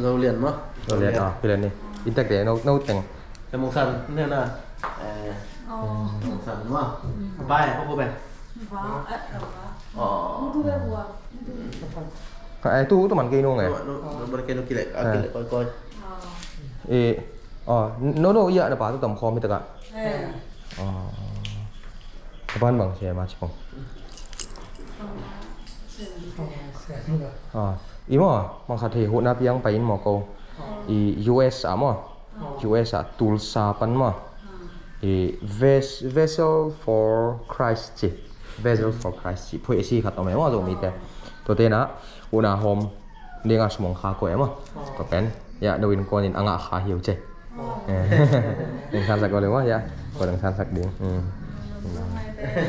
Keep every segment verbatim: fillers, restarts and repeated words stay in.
Zo Lian maw? Zo Lian, ah, pi Lian ni. Inn tek te, no, no teng. Sia Mung San, ne na. Eh, Mung San maw? Pai, pa ko pen. Oh. Ka, eh, tu, tu man kei nung, eh. No, no, no man kei nung kilek, ah, kilek koi koi. Eh, oh, no, no, ya, na pa tu tom khawm hi taka. Eh. Oh. Ka pan bang sia ma chipong. Ah, i maw, mangkhat hei huhna piang pai in maw ko. I U S ah maw. U S ah Tulsa pan maw. I Ves-, Vessel for Christ ci. Vessel for Christ ci. Phuaisi khat om e maw, Zomite. Tua tena, huhna hawm dinga sum hong khak uh e maw. Tua pen, ya, no innkuan in a ngah kha hi uh ci. Eh, eng khan sak ko le maw, ya. Ko eng khan sak ding. Hmm.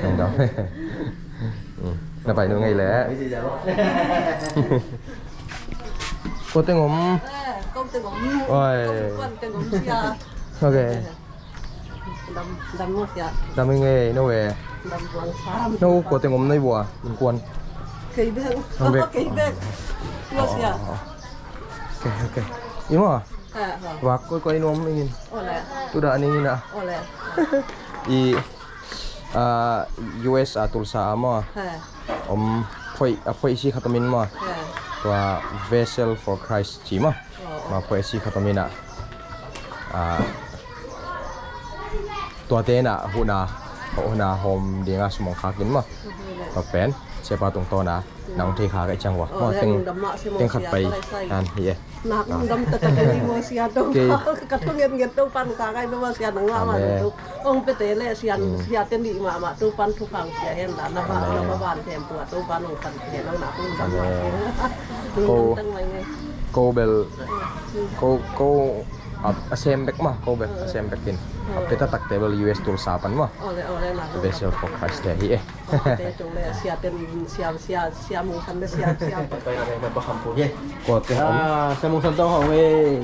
Eng dam. Hmm. Na pai nu ngei le. Ko teng om. Eh, ko teng om. Oi. Ko teng om sia. Ok. Dam, dam maw sia. Dam ing e, no e. Dam tuang sam. No, ko teng om na i bua, innkuan. Kei bek. Kei bek. Kei bek. Tua sia. Oh, oh, oh. Ok, ok. I maw. Ha, ha. Vak koi koi nuam ing in. Ole. Tu dah ning in ah. Ole. I, ah, U S ah Tulsa ah maw. Ha. Om phuai, ah, phuaisi khat om in maw. Ha. Tua Vessel for Christ ci maw. Oh, oh. Ma phuaisi khat om in ah. Ah, tua tena huhna, huhna hawm dinga sum hong khak in maw. Tua pen, siapa tungtawna nang thei kha ka i ciang ua. Oh, maw, teng, teng khat pai han hi e. Nak dam tata kei maw sia to. Kei. Ka thu nget nget to pan ka kai maw sia nang ngah man to. Ong pete le sia, sia te nih mahmah to pan thu khang sia hen la na ba, na ba ban them tua to pan ong pan hen ong nak dam ma. Ko, ko bel, ko, ko a, a sem bek maw, ko bel a sem bek in. A peta takte bel U S Tulsa pan maw. Ole, ole, nak. Vessel for Christ te hi e. Te tung le sia ten sia, sia, sia Mung San le sia, sia. Pai na pai pa kham pu hi. Ko te om. Ah, sia Mung San to hong e.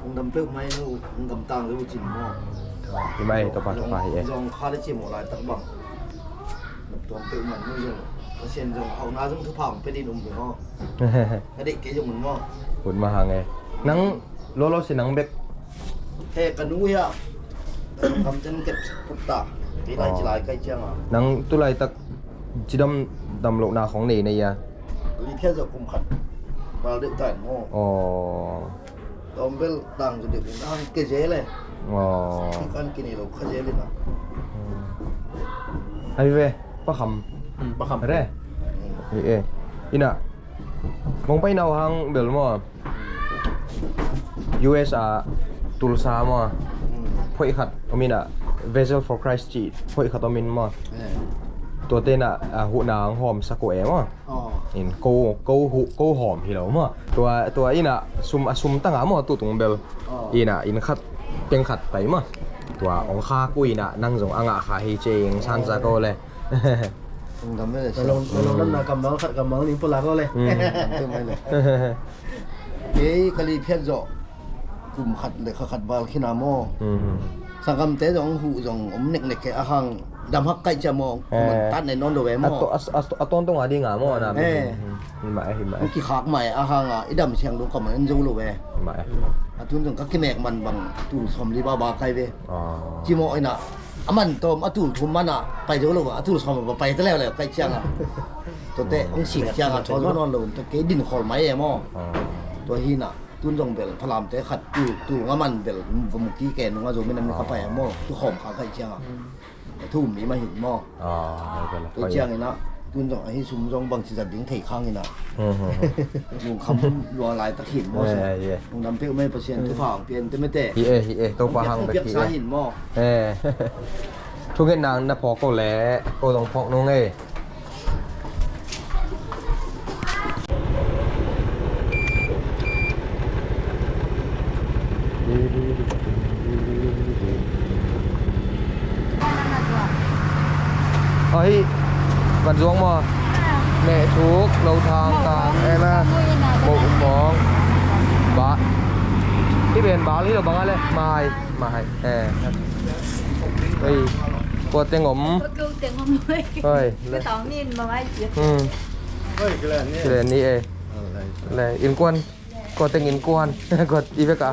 Ong dam peuh mai no, ong dam tang le u cin maw. Hi mai, Topa, Topa hi e. Zong kha le ci maw lai tak bang. Dam tuam peuh man no zong. Pasian zong hau na zong thupha ong pe din um peuh maw. Ka deih kei zong un maw. Ut mah hang e. Nang lolo si nang bek. He ka nu hi a. Kam ten kep put ta. Kei lai ci lai kai ciang a. Nang tu laitak cidam damlohna khong nei nei a. Li phiat zawh kum khat. Bal deuh ta in maw. Aw. Tawm bel tang zu deuh in a hang ke zel e. Aw. Ki kan kinei lo kha zel in a. Ai ve, Pa Kham. Hmm, Pa Kham. Re. Hmm. Hi e. Ina. Kong pai nau hang bel maw. U S a Tulsa maw. Hmm. Phoih khat om in a, Vessel for Christ ci phoih khat om in maw. Eh. Tua tena, a, huhna ang hawm sak uh e maw. Oh. In ko, ko hu, ko hawm hi lo maw. Tua, tua ina sum, a sum tanga maw tu tung bel. Oh. Ina inn khat, teng khat pai maw. Tua ong khak uh ina nang zong a ngah kha hi ceng san sa ko le. Ong dam le. Long, long dam na kammal khat kammal ning pula ko le. Hmm. Dam tu mai le. Kei ka li phiat zawh. Kum khat le kha khat bal khin a maw. Hmm. Sanggamte zong huh zong om neknek kei a hang dam hak kaih cia maw. Eh. Tat nei nawn lo ve maw. A to, a, a, a tawntung a ding a maw na. Eh. Hmm. Hi mah e, hi mah e. Kikhak mah e a hang a i dam siang lo kammal en zo lo ve. Hi mah e. A tun zong ka kimek man bang tul sawm li baba kai ve. Ah. Ci maw ina a man tawm a tul thum man a pai zo lo a tul sawm a pai ta leuleu kaih ciang a. Tuate hong sing ciang a thawn man nawn lo tua kei din khawl mai e maw. Ah. Tua hi na. Tun zong bel Falamte khat tul, tul nga man bel va mu kik e nung a Zomi Nam in ka pai a maw, tu khawm kha kaih ciang a. Ka thu um mi mah hi maw. Tua ciang in a, tun zong ahi sum zong bangci zat ding thei khang in a. Lungkham lua laitak hi maw. Lungdam peuhmah Pasian thupha hong pia in te mete. Hi e, hi e, Topa hang bek hi e. Thungetna na phawk ko le ko zong phawk nung e. Ahi, van zuang maw? Meh thuk, lo thang, tang, eh, na. Mo, mong. Ba. Hi ben bal hi lo bang a le. Mai, mai. Eh. Oi. Kua teng om. Kua teng om. Oi. Ka tawng nin ma mai. Hmm. Oi, kila ni. Kila ni, eh. Le, innkuan. Kua teng innkuan? Kua i vek a?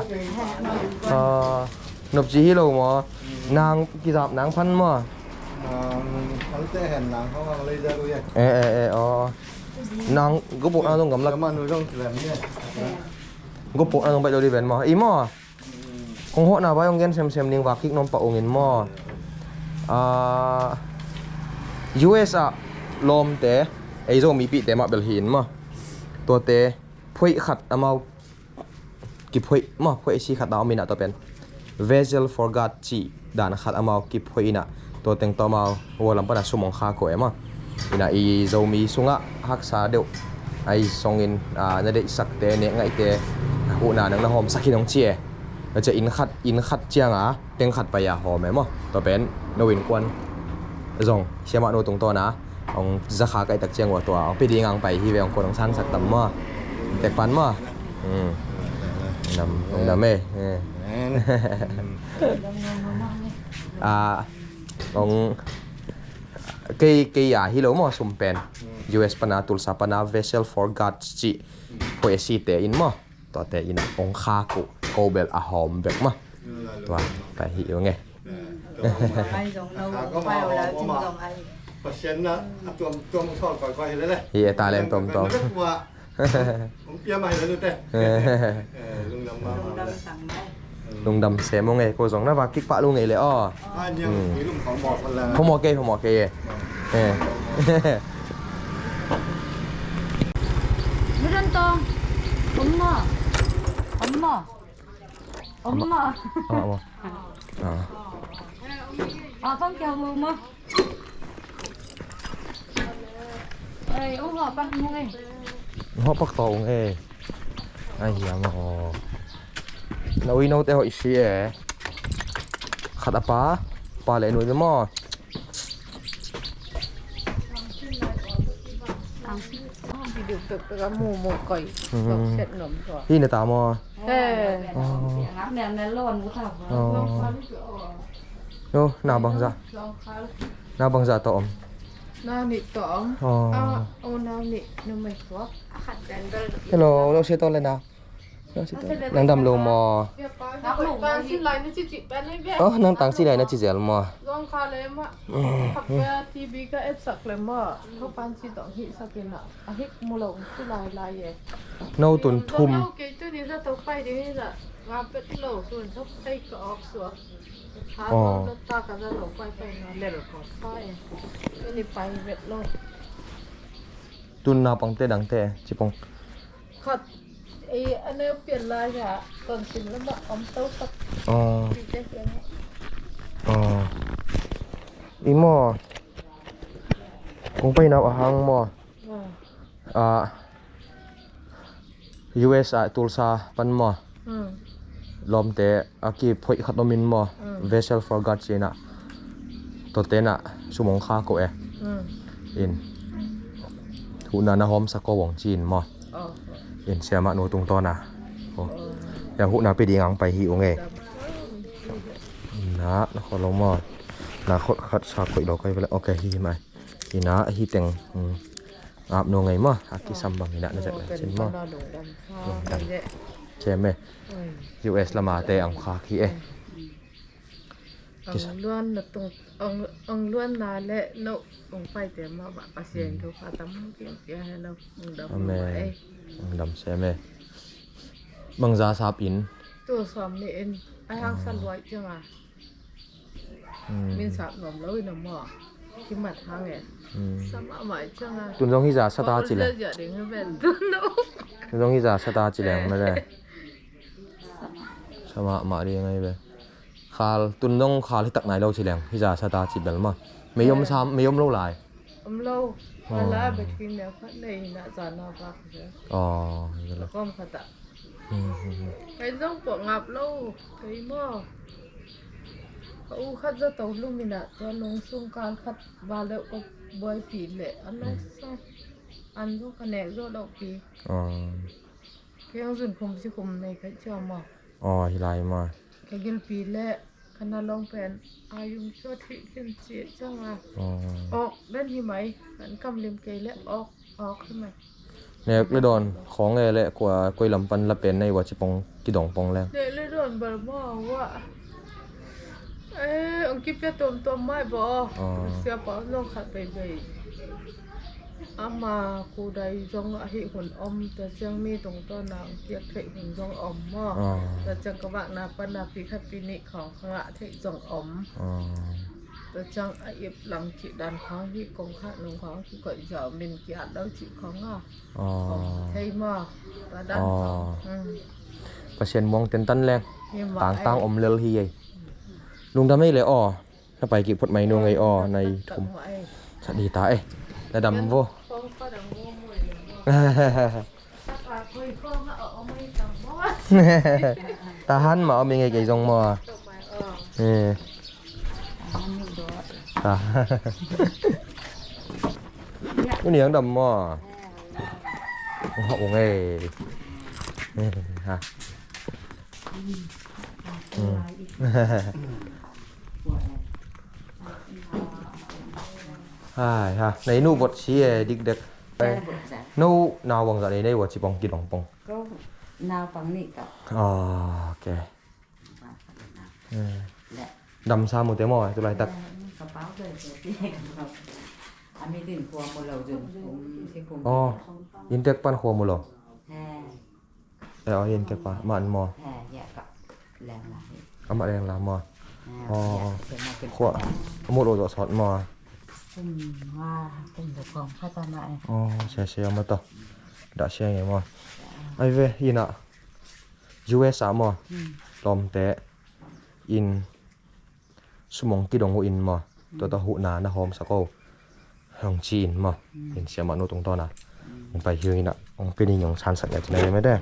Ah, nopci hi lo maw? Nang kizap nang phan maw? Nang phan te hen nang hong ang lei zia lu ye. Eh, eh, eh, aw. Nang gupuk nang zong gamlak. Gama nu zong kilem ye. Gupuk nang zong baih lo di ven maw? I maw? Kong hawhna vai hong gen semsem ning va kik nuam pah ung in maw? Ah, U S ah lawmte, ei Zomipihte mah bel hi in maw? Tuate phoih khat amau kiphoih maw, phoih si khat a om inah tua pen vessel for God cih dan khat amau kiphoih inah tua teng tawh amau ua lam pana sum hong khak uh e maw? Inah i Zomi sungah haksa deuh a i songin, ah, na deihsakte, nek ngaihte huhna nang na hawmsak hi nong ci e. Na cia inn khat, inn khat cianga teng khat pai a hawm e maw? Tua pen no innkuan zong siamah no tungtawna hong zakha kaihtak ciang ua tua hong pia ding ang pai hi ve, hong kuan hong sansak tam maw? Tek pan maw? Hmm. Dam, hong dam e. Eh. Ah, hong kei, kei a hi lo maw sum pen? U S pana, Tulsa pana vessel for God cih phoih a site in maw? Tuate in hong khak uh, ko bel a hawm bek maw? Tua pai hi ung e. Pasian na a tuamtuam sawl koi koi hi lele. Hi e, talent tuamtuam. Hong pia mah hi lele te. Lungdam mah mah le. Lungdam sem ung e, ko zong na va kik pah lung e le aw. Phamawh kei, phamawh kei e. Eh. Nudan tong. Om maw? Om maw? Om maw? Ah, om. Ah. Ah, pang kia om maw? Ei, ung hawh pak ung e. Hawh pak tawh ung e. Ai hiam aw. Na ui note hoih si e. Khat a pa, pa le nui maw? Hi na ta maw? He. No, na bangza. Na bangza tawh om. Na nih tawh om. Oh. Ah, oh, na nih numei tuak. Hello, lo se tawh le na. Nang dam lo maw? Oh, nang tangsi lai na ci zel maw? T V ka etsak le maw? Ko pan si tawh hih sakin ah. A hik mu lo ci lai lai e. No tun thum. Kei tu ni za to pai ding hi za. Nga pet lo sun sok tei ka ok suak. Tha lo ta ka za lo pai pai na lel ko sa e. Ni pai vet lo. Tun na pang te dang te ci pong. Khat e, a neu pian lai ha, ton sim lama om to tak. Pi te pian ha. I maw? Kong pai nau a hang maw? Ah, U S a Tulsa pan maw? Lawmte a kiphoih khat om in maw? Vessel for God ci inah. Tuate inah sum hong khak uh e. In. Huhna na hawmsak ko hong ci in maw? In siamah nu tungtawna. Yang huhna pia ding ang pai hi ung e. Na, na khol lo maw? Na khol khat sa koih lo kai vele. Ok, hi mai. Inah, hi teng. Ap no ngei maw, a kisam bang inah na zet cin maw? Lungdam. Cem e. U S lama te ang khak hi e. Ang luan na tung, ang, ang luan na le no ang pai te ma ba Pasian tu kha tam kim kia hello. Lungdam. Amen. Lungdam sem e. Bangza sap in. Tu som ni in. Ai hang sa luai kiang a. Min sap nuam lo in a maw. Kimat hang e. Sa mahmah i ciang a. Tun zong hi za sa ta ci le. Tun zong hi za sa ta ci leng mele. Sa mahmah ding ai ve. Khal, tun zong khal hi tak nai lo ci leng. Hi za sa ta ci bel maw. Mei om sam, mei om lo lai. Om lo. Ala bet kin le khat nei na za na ba kha. Aw, hi lo. Kom khat a. Kei zong puak ngap lo, kei maw. Ka u khat za to lum inah tua nung sung kal khat ba leuh ka buaipi le a nai sa. An zong ka nek zo lo pi. Kei ang zun khum si khum nei khat cia maw. Aw, hi lai maw. Ka gilpi le ka na long pen a yung tua thih khin ci ciang a. Awk ben hi mai, kan kam lim kei le awk, awk hi mai. Nek le dawn khawng e le kua koi lam pan la pen nei ua ci pong kidong pong leng. Nek le dawn bal maw ua. Eh, ong kipia tuamtuam mai baw. Ah. Sia pa nong khat beibei. Ama kudai zong ahi hun om, tua ciang mi tungtawn a ong kiak theih hun zong om maw. Ah. Tua ciang ka vakna pan a pi khat pi nih khawng ka ngah theih zong om. Ah. Tua ciang a ip lang cih dan khawng hi kong khat nung khawng kikoih zau min kiat lo cih khawng a. Aw. Thei maw? Tua dan tawh. Aw. Hmm. Pasian muang tentan leng. Hi mah tangtang ei. Om lel hi ei. Lungdam ei le aw. Na pai kik phot mai nung ei aw. Nai thum. Sa di ta ei. Na dam vo. Tahan mah om i ngei kei zong maw? Eh. Ta. Uni ang dam maw? Ung ha ung ei. Eh, ha. Hmm. Hai ha. Nei nu vot si e dik dek. Nu nau bang za nei nei vot si pong kidong pong. Ko nau pang ni ka. Ah, okay. Eh. Dam sa mu te maw, tu laitak. Ka pau te te ti. A mi tin khua mu lo zun kum i kum. Oh, inntek pan khua mu lo. He. Eh, oh, inntek pan, man maw. He, ya ka. Leng la. Amah leng la maw. He, oh, ya, oh. Khua, mu lo zo sot maw. Kum nga, kum zo kong kha ta na eh. Oh, sia sia ma to. Da sia nge maw. Ai ve, ina. U S a maw? Hmm. Lawmte in sum ong kidong uh in maw? Hmm. Tua tawh huhna na hawmsak o. Hong ci in maw? Hmm. In siamah nu tungtawn a. Hmm. Hong pai hiu in a. Hong pia ning hong sansak ya cina ya mede.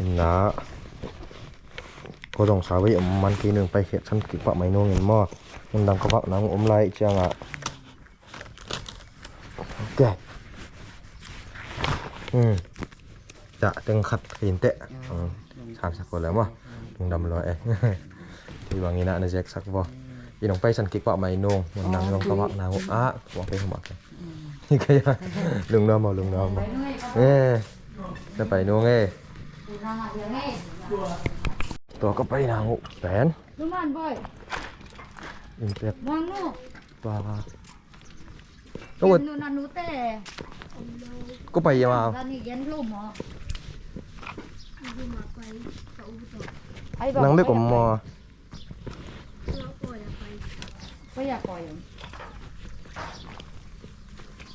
In a. Ko zong sa vei om man kei nung pai khiat san kik pah mai nung in maw? Hong dang ka vak nang om lai ciang a. Ok. Hmm. Dah teng khat ka in teh. Hmm. Sam sak ko le maw. Lungdam lo eh. Ti bang ina na zek sak bo. Inong pai san kik pah mai nung. Mun nang nong ka mak nang ah. Wa pe huma ke. Ni kaya. Lungdam mo, lungdam mo. Eh. Na pai nung eh. To ka pai nang uh pen. Luman boy. Intek. Bang nu. Ba. Ko nanu nanu te. Ko pai ya ma. Dani gen lo mo. Nang be ko mo. Ko ya ko ya.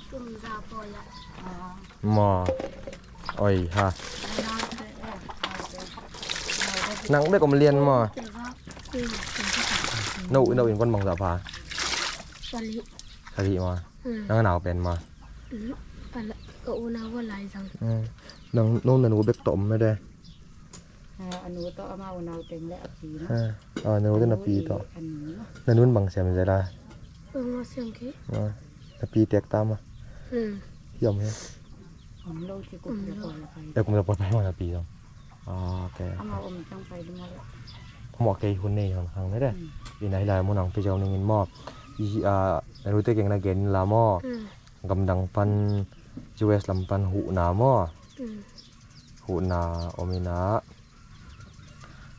Kum za ko ya. Ah. Maw. Oi ha. Nang bek om lian maw. No, no in kon bang za pha. Sali. Sali maw. Hmm. Nang nau pen maw. Hmm. Ala, ka u nau wa lai zang. Hmm. Nang no nanu bek to om me de. Ah, a nu tawh ama u nau teng le a pi na. Ah, a nu tawh na pi tawh. A nu. Na nun bang siam zela. Bang ma siam ke. Ah, na pi tek ta ma. Hmm. Hiam he. Om lo ti kum lo. Om lo. E kum lo poi pai ma na pi tawh. Ah, ok. Ama om tang pai dum lo. Mo kei hun nei hang hang ne de. Hmm. Ina hilai mun ang pi jau ning in mo. I, ah, na nu te keng na gen la mo. Hmm. Gamdang pan U S lam pan huhna mo. Hmm. Huhna om ina.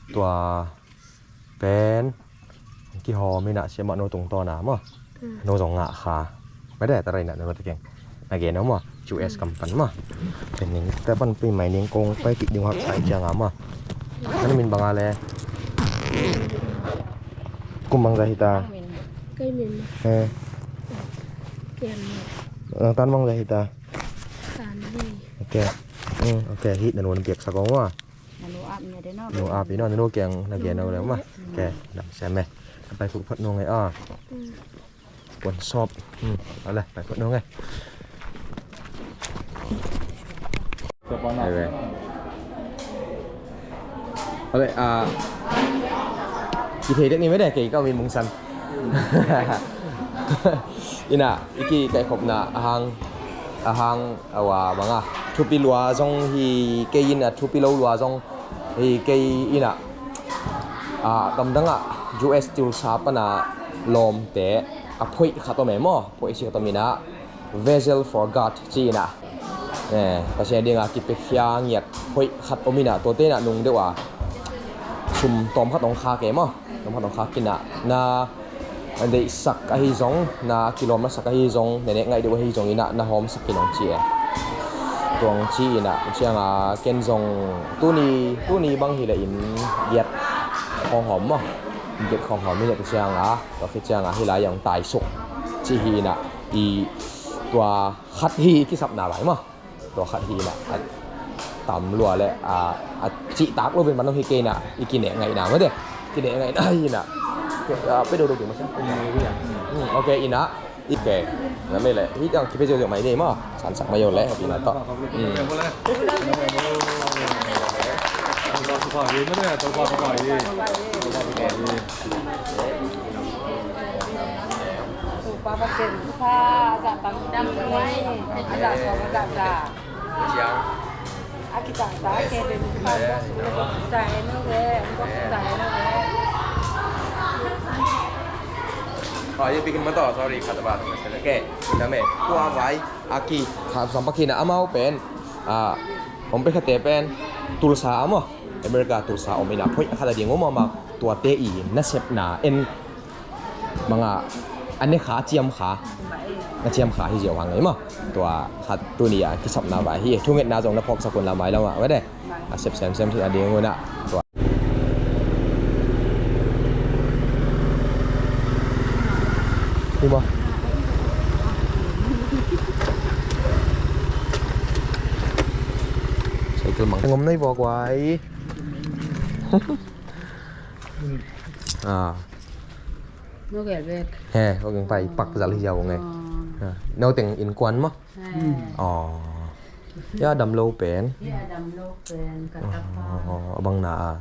Tua pen kihawm ina siamah no tungtawn a maw. Hmm. No zong ngah kha. Mede ta rei na no ta keng. Na gen no maw. U S kam pan maw. Pen ning ta pan pi mai ning kong pai kik ding hak sai ciang a maw. Kan min bang a le. Kum bang za hita. Kei min. Eh. Ken. Nang tan bang za hita. Tan hi. Ok. Hmm, ok. Hit na nun piak sa kong maw. Nanu ap nia de no. Nanu ap ina, nanu kiang na gen no le ma. Ok, dam sem e. Pai phut phut nung e a. Hmm. Pon sop. Hmm, ale, pai phut nung e. Ale, a. Ki thei dek ni me de, kei ka min mung san. Ina, iki kai khop na, ahang, ahang, awa, banga. Thupi lua zong hi, kei in a thupi lo lua zong hi, kei ina. A, gamdang a, U S Tulsa pana lawmte, a phoih khat om e maw, phoih si khat om ina. Vessel for God ci-in ah, eh, Pasian dinga kipiakhia ngiat hoih khat om in ah, tuate in ah nung deuh a sum tawm khat hong khak e maw. Tawm khat hong khak in ah, na deihsak ahi zong, na kilawm na sak ahi zong, na nek ngaih deuh ahi zong in ah na hawmsak in hong ci e. Tua hong ci in ah, ciang a ken zong tuni, tuni bang hi leh inn giat khawng hawm maw. Inn giat khawng hawm hi leh, tua ciang a, tua khit ciang a hih lai ah hong taisuk ci hi in ah, i tua khat hi i kisapna vai maw. Tua khat hi in ah, a tam lua le a, a cihtak lo pen man hong hi kei in ah, i kineh ngaihna mate. Kineh ngaihna hi in ah. A, pe do do ding masa. Hmm, ok in ah. Ok. Na me le. Hi tang kipe ziau ziau mai ni maw. Sansak mai yo le, happy na tawh. Hmm. Topa Pasian thupha a za tampi, a za sawm a za za. A kicangta a ke pen thupha a za sawm a za za hen o ve, a za sawm a za hen o ve. Oh, ye bikin mato, sorry, khat a ba. Okay, na me, tua vai, a ki, khat sam pakin a amau pen, a, om pe khate pen, Tulsa a maw, America Tulsa om in ah, phoih a khat a ding om a maw, tuate i nasepna en bang a, a ne kha, a ciam kha, a ciam kha hi ziau hang ei maw. Tua khat tuni a kisapna vai hi, thungetna zong na phawksak un la mai lam ah, va de. A sep semsem hi a ding un ah. Tua. Hi maw. Cycle mang. Ngom nei vawk vai. Ah. No gel bek. He, ok, pai pak zal hi ziau nge. Ah. Ah. No teng innkuan maw? He. Oh. Ya dam lo pen. Ya dam lo pen, ka tapa. Oh, abang na a.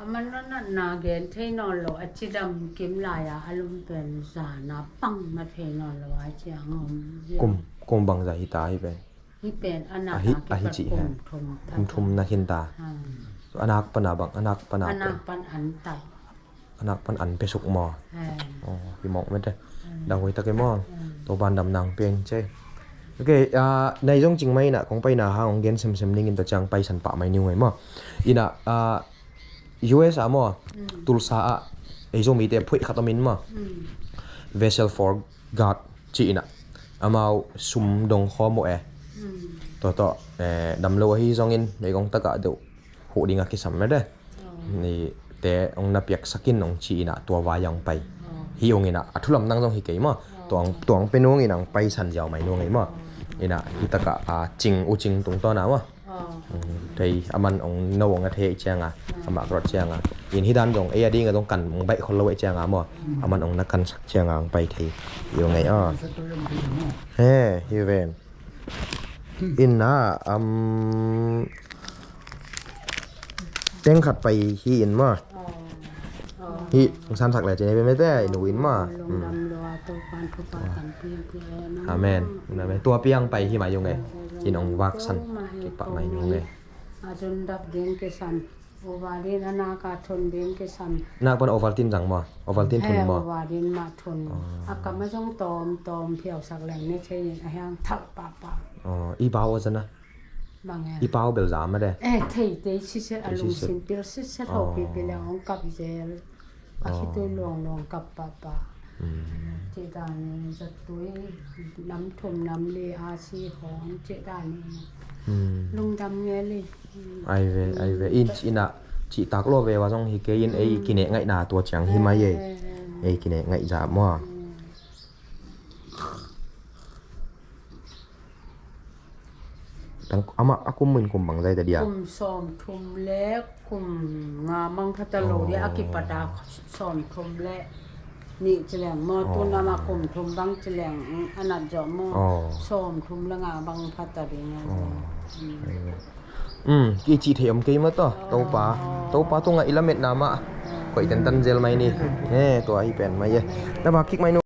A man na na na gen thei nawn lo, a cidam kim lai a, a lum pen zan a pang ma thei nawn lo a ciang om. Kum, kum bang za hi ta hi pen. Hi pen a na a hi, a hi ci he. Kum thum ta. Kum thum na hin ta. Ah. So, a nak pan a bang, a nak pan a pen. A nak pan an tai. A nak pan an pe suk maw. Ah. Oh, hi mawk mete. Ah. Dang hoih tak e maw. Ah. Topan dam nang pen ce. Ok, ah, nai zong cing mai in ah, kong paina hang hong gen semsem ning in, tua ciang paisan pah mai ni ung ei maw. In ah, ah, U S a maw, mm, Tulsa ah, ei Zomite phoih khat om in maw. Mm. Vessel for God ci in ah. Amau sum dong khawm uh e. Mm. Tua tawh, eh, dam lo ahi zongin, meigong takah deuh huh ding a kisam mede. Oh. Ni te hong na piaksak in hong ci in ah, tua vai ah hong pai. Oh. Hi ung in ah, a thu lamdang zong hi kei maw. Oh. Tua hong, tua hong pe nung in ah hong paisan ziau mai nung ei maw. Oh. In ah, hi takah, a, cing, u cing tungtawn a maw. Oh. Mm, thei, aman hong no hong a thei ciang a, oh, amah krawt ciang a. In hi dan zong, ei a ding a zong kan hong baih khol lo ei ciang a maw. Mm. Aman hong na kansak ciang a hong pai thei. Hi ung ei, ah. He, hi ven. In na, um, teng khat pai hi in maw. Oh. Oh. Hi, hong sansak le cine pe mete, i nu in maw. Lungdam lo a, Topan thupha tampi hong pia hen. Amen. Amen. Tua piang pai hi mai ung e. In hong vaksan kipah mai ung e. A zon dap ding kisam. Ovaltine a nak a thon ding kisam. Nak pan Ovaltine zang maw. Ovaltine thon maw. He, Ovaltine mah thon. Oh. A kam a zong tawm tawm phiausak leng ne thei in a hiang thak pahpah. Oh, i pau a zana. Bang e. I pau bel za mah de. Eh, thei tei siset, a lungsim pil siset, ho pipi leng hong kap zel. A khitui luangluang kap pahpah. Mm. Ci dan zatui, nam thum nam li a si hong ci dan. Mm. Lungdam nge li. Ai ve, ai ve. In, in ah, cihtak lo ve va zong hi kei in ei kineh ngaihna tua ciang hi mai ei. Eh, eh, eh. Ei kineh ngaih za maw. Mm. Tang, amah a kum in kum bang zai ta dia? Kum sawm thum le kum nga mang kha ta lo dia, a kipat a sawm thum le nih ci leng maw, tu nama kum thum bang ci leng, a nat zawh maw, sawm thum le nga bang kha ta ding a. Um, ki cih thei om kei maw taw, Topa, Topa tungah i lametna mah koih tentan zel mai ni. Eh, tua hi pen mai e. Na vak kik mai nu.